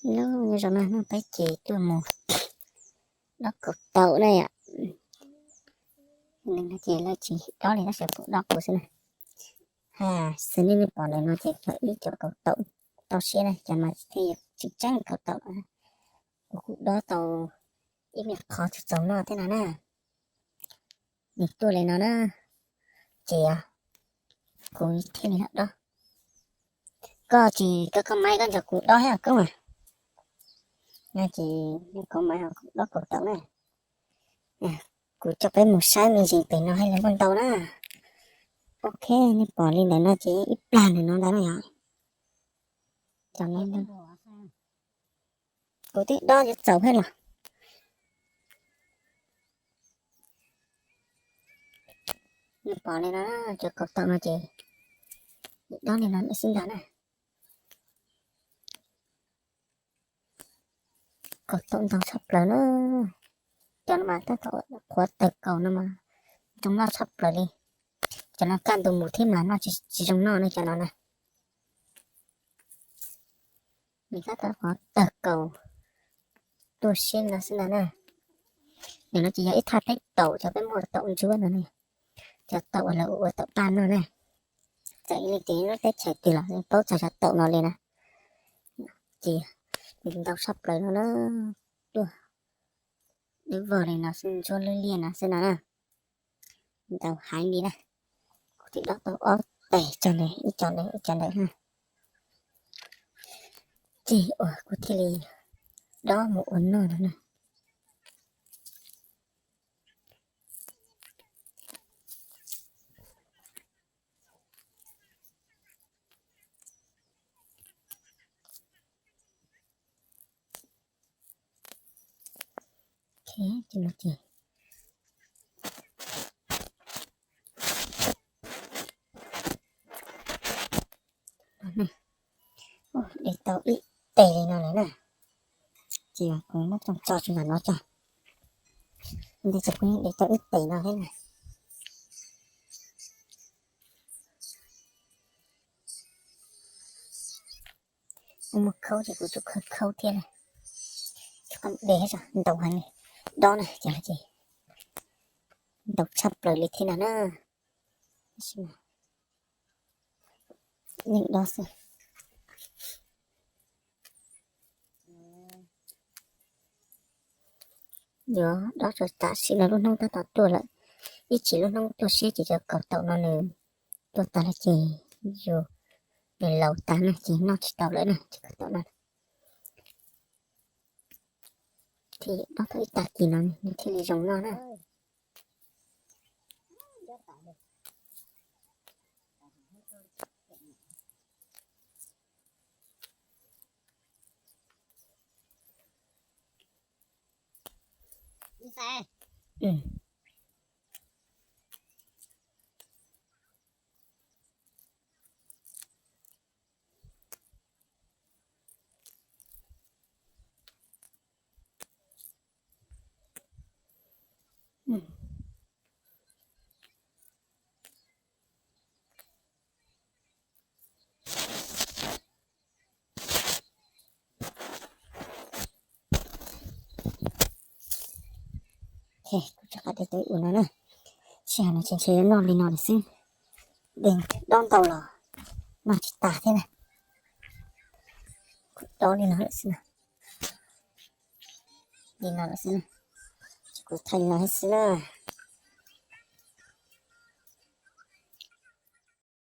Nyob zoo na, hnub no peb ces tuaj mus dob kaus taum na yom. Ces lawv tsis dob li, tab sis kuv dob kuv xwb na. Ha, xws li nej pom ntawm no ces yog ib cov kaus taum tau siab na, cov mas thiaj yog tseem ceeb kaus taum. Kuv kuj dob tau ib me qho txaus txaus noj thiab no na. Nws tuaj li no na, ces kuv thiaj li dob. Koj tsis koj, koj maiv koj nrog kuv dob thiab koob mas. No ces koj maiv ho dob kaus taum na. Kuv coj peb mus saib me ntsis pem no haj yam muaj ntau na. Ok, nej pom li ntawm no ces ib plag ntawm no ntag na yom. Cov no kuv twb dob yuav txaus thiab los. Nej pom li no, cov kaus taum no ces dob li no xwb ntag na. Kaus taum ntau tshaj plaws na. Cov no mas tab tom qhuav tawg kaus no mas zoo noj tshaj plaws li. Cov no kaj ntug mus thiab mas noj tsis zoo noj ne cov no na. Nws tab tom qhuav tawg kaus tuaj siab no xwb ntag na. Nim no ces yog ib thaj teb taum, cov peb muaj taum ntsuab no ne, cov taum uas lawv ua taum paj no na. Txawm li ces lub teb chaws twg los yeej paub txog cov taum no li na. Ces nws ntau tshaj plaws no na. Tuaj dub vog li no xwb, ntsuab lwj liaj no xwb no na. Ntau heev li na. Kuv twb dob tau ob tes cov ntawd, ib cov ntawd, ib cov ntawd na. Ces uas kuv thiaj li dob mus ua noj no na. De tau ib tes li no lawm na. Ces kuv muab coj tso tso ntawm no tso. Nte ces kuv de tau ib tes no thiab na. Muaj khaub ces kuv tsuas khaub khaub thiab na. Tsis qab de, ntau heev li. Dob na ces ntau tshaj plaws li thiab no na. Yeej dob xwb. Yuav dob tso tam sim no lub hnub tab tom tuaj lawm. Ib chim lub hnub tuaj siab ces cov kaus taum no nws tuaj tas lawm ces yus, nws laus tas na ces noj tsis tau lawm na cov kaus taum no. Thiaj dob tau ib tag kis no nws thiaj li zoo noj na. Kuv rov qab de tau ib ua no na. Sij hawm no ces ntshe yuav noj li no lawm xwb. De dob ntau los noj tsis tas thiab na. Kuv dob li no lawm xwb na. Li no lawm xwb na. Ces kuv thaij li no thiab xwb na.